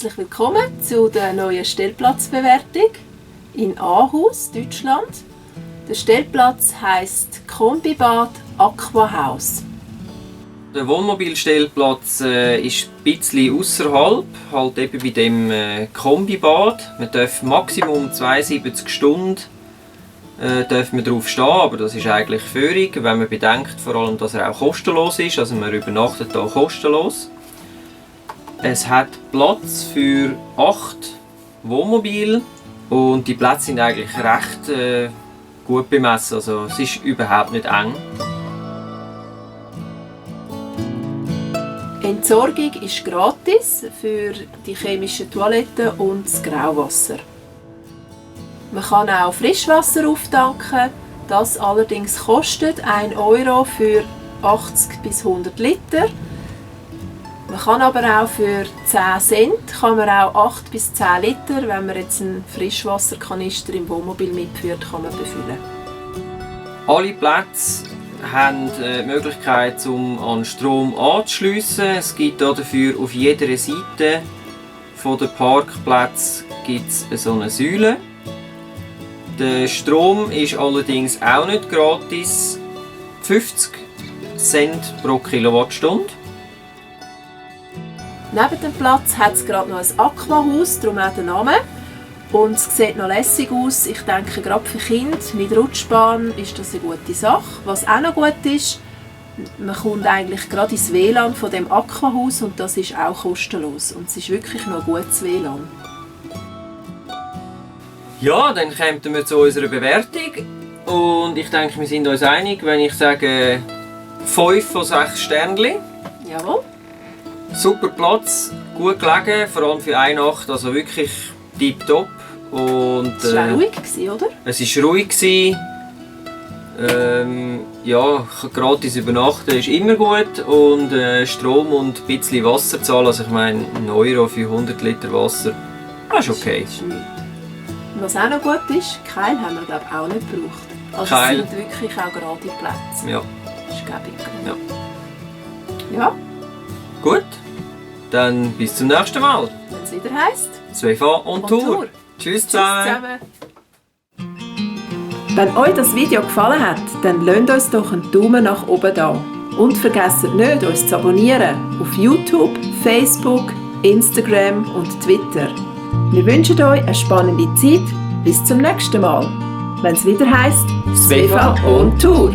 herzlich willkommen zu der neuen Stellplatzbewertung in Ahaus, Deutschland. Der Stellplatz heisst Kombibad Aquahaus. Der Wohnmobilstellplatz ist ein bisschen ausserhalb, halt eben bei dem Kombibad. Man darf maximum 72 Stunden drauf stehen, aber das ist eigentlich Führung, wenn man bedenkt, vor allem, dass er auch kostenlos ist, also man übernachtet hier kostenlos. Es hat Platz für 8 Wohnmobile und die Plätze sind eigentlich recht gut bemessen, also es ist überhaupt nicht eng. Entsorgung ist gratis für die chemischen Toiletten und das Grauwasser. Man kann auch Frischwasser auftanken, das allerdings kostet 1 € für 80 bis 100 Liter. Man kann aber auch für 10 Cent kann man auch 8 bis 10 Liter, wenn man jetzt einen Frischwasserkanister im Wohnmobil mitführt, kann man befüllen. Alle Plätze haben die Möglichkeit, an Strom anzuschliessen. Es gibt dafür auf jeder Seite der Parkplätze so eine Säule. Der Strom ist allerdings auch nicht gratis. 50 Cent pro Kilowattstunde. Neben dem Platz hat es gerade noch ein Aquahaus, darum auch der Name. Und es sieht noch lässig aus. Ich denke, gerade für Kinder mit Rutschbahn ist das eine gute Sache. Was auch noch gut ist, man kommt eigentlich gerade ins WLAN von dem Aquahaus und das ist auch kostenlos. Und es ist wirklich noch ein gutes WLAN. Ja, dann kommen wir zu unserer Bewertung. Und ich denke, wir sind uns einig, wenn ich sage 5 von 6 Sternchen. Jawohl. Super Platz, gut gelegen, vor allem für eine Nacht, also wirklich tipptopp. Es war ruhig, oder? Es war ruhig. Ja, gratis übernachten ist immer gut und Strom und ein bisschen Wasser zahlen, also ich meine 1 € für 100 Liter Wasser, das ist okay. Und was auch noch gut ist, Keil haben wir glaube ich auch nicht gebraucht. Also Keil. es sind wirklich auch gerade Plätze. Ja. Das ist gäbig. Ja. Gut, dann bis zum nächsten Mal. Wenn es wieder heisst, Zweifach und Tour. Tschüss zusammen. Wenn euch das Video gefallen hat, dann lasst uns doch einen Daumen nach oben da. Und vergesst nicht, uns zu abonnieren auf YouTube, Facebook, Instagram und Twitter. Wir wünschen euch eine spannende Zeit. Bis zum nächsten Mal, wenn es wieder heisst Svefa on Tour.